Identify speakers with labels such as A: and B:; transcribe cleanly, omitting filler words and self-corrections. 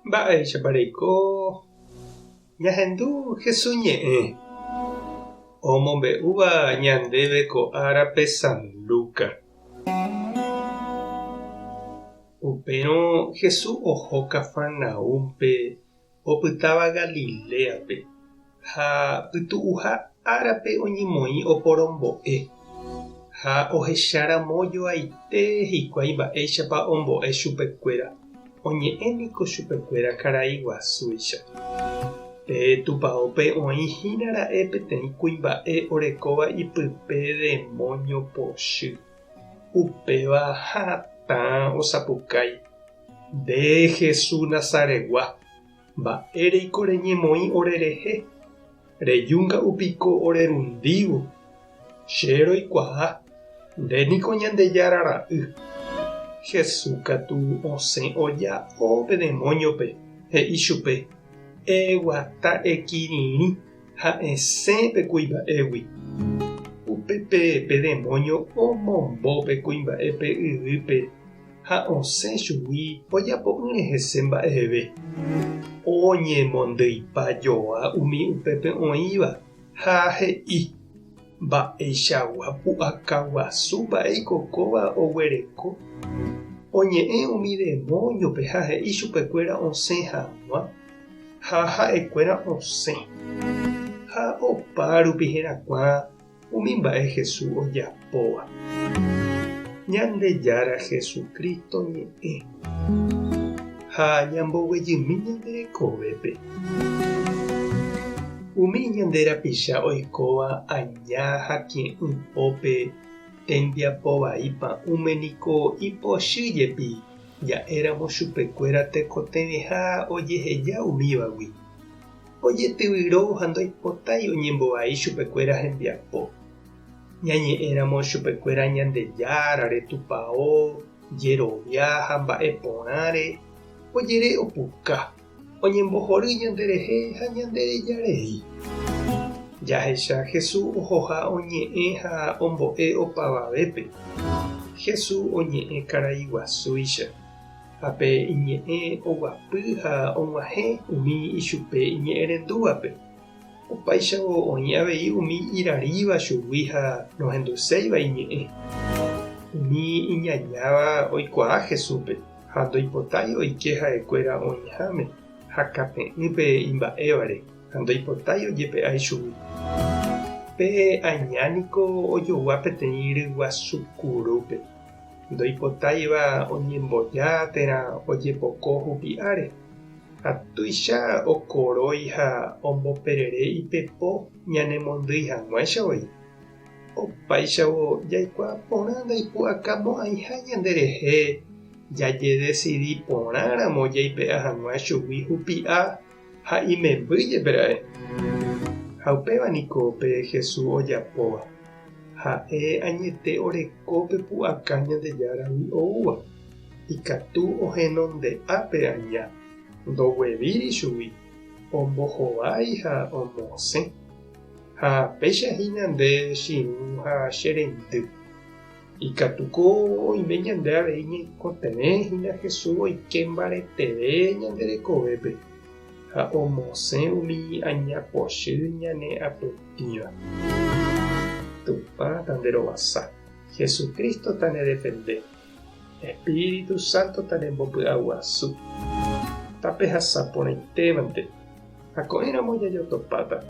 A: Mba'éichapa reiko ñahendu Jesús ñe'ẽ omombe'úva ñandéve ko árape San Lucas? Upérõ Jesús oho Cafarnaúmpe opytáva Galiléape, ha pytu'uha árape oñemoĩ oporombo'e, ha ohecharamo joaite hikuái mba'éichapa ombo'e chupekuéra, oñe'ẽ niko chupekuéra karai guasúicha. Pe tupaópe oĩ hína ra'e peteĩ kuimba'e orekóva ipype demóño pochy. Upéva hatã osapukái, Nde Jesús Nazaretgua, mba'éreiko reñemoĩ orerehe? Rejúnga'u piko orerundívo? Che roikuaa, nde niko Ñandejára Ra'y. Jesús katu osẽ oja'o pe demóñope, he'i chupe, Eguata ekirirĩ ha esẽ pe kuimba'égui. Upépe pe demóño omombo pe kuimba'épe yvýpe ha osẽ chugui ojapo'ỹre hese mba'eve. Oñemondyipa joa umi upépe oĩva ha he'i, Mba'eichagua pu'aka guasu mba'éiko kóva oguereko? Oñe'ẽ umi demóñope ha he'i chupekuéra osẽ hag̃ua, ha ha'ekuéra osẽ. Ha opa rupi herakuã umi mba'e Jesús ojapóva. Ñandejára Jesucristo ñe'ẽ. Ha ñamboguejymi ñande rekovépe. Umi ñande rapicha oikóva aña ha tie'ỹ pópe tembiapo vai pa'ũme niko ipochy jepi ja'éramo chupekuéra tekotevẽha ojeheja umívagui. Ojetyvyro ha ndoipotái oñembovai chupekuéra hembiapo. Ñañe'ẽramo chupekuéra Ñandejárare, Tupao, jerovia ha mba'e porãre, ojere opuka, oñembohory ñanderehe ha ñandereja rei. Jahecha Jesús ohoha oñe'ẽ ha ombo'e opavavépe. Jesús oñe'ẽ karai guasúicha. Ha pe iñe'ẽ oguapy ha og̃uahẽ umi ichupe iñe'ẽrendúvape. Opáichavo oĩ avei umi iraríva chugui ha nohenduséiva iñe'ẽ. Umi iñañáva oikuaa Jesúspe ha ndoipotái oike ha'ekuéra oĩháme ha kape'ỹ pe imba'évare ha ndoipotái ojepe'a ichugui. Pe aña niko ojogua peteĩ ryguasu kurúpe. Ndoipotáiva oñemboja térã ojepoko hupi'áre, ha tuicha okorói ha omboperere ipepo ñanemondýi hag̃uáicha voi. Opáichavo jaikuaa porã ndaipu'akamo'ãiha ñanderehe jajedesidi porãramo jaipe'a hag̃ua chugui hupi'a ha imemby jepe ra'e. Ha upéva niko pe Jesús ojapóva. Ha'e añete oreko pe pu'aka Ñandejáragui oúva, ikatu ohenonde'a pe aña, ndoguevíri chugui, ombohovái ha omosẽ. Ha péicha hína nde che irũ ha che reindy. Ikatúko oime ñande avei ñaikotevẽ hína Jesús oike mbareteve ñande rekovépe ha omosẽ umi aña pochy ñane apytĩva. Tupã tanderovasa, Jesucristo tanedefende, Espíritu Santo tanembopy'aguasu. Tapehasa porãitévante ha ko'ẽramo jajotopáta.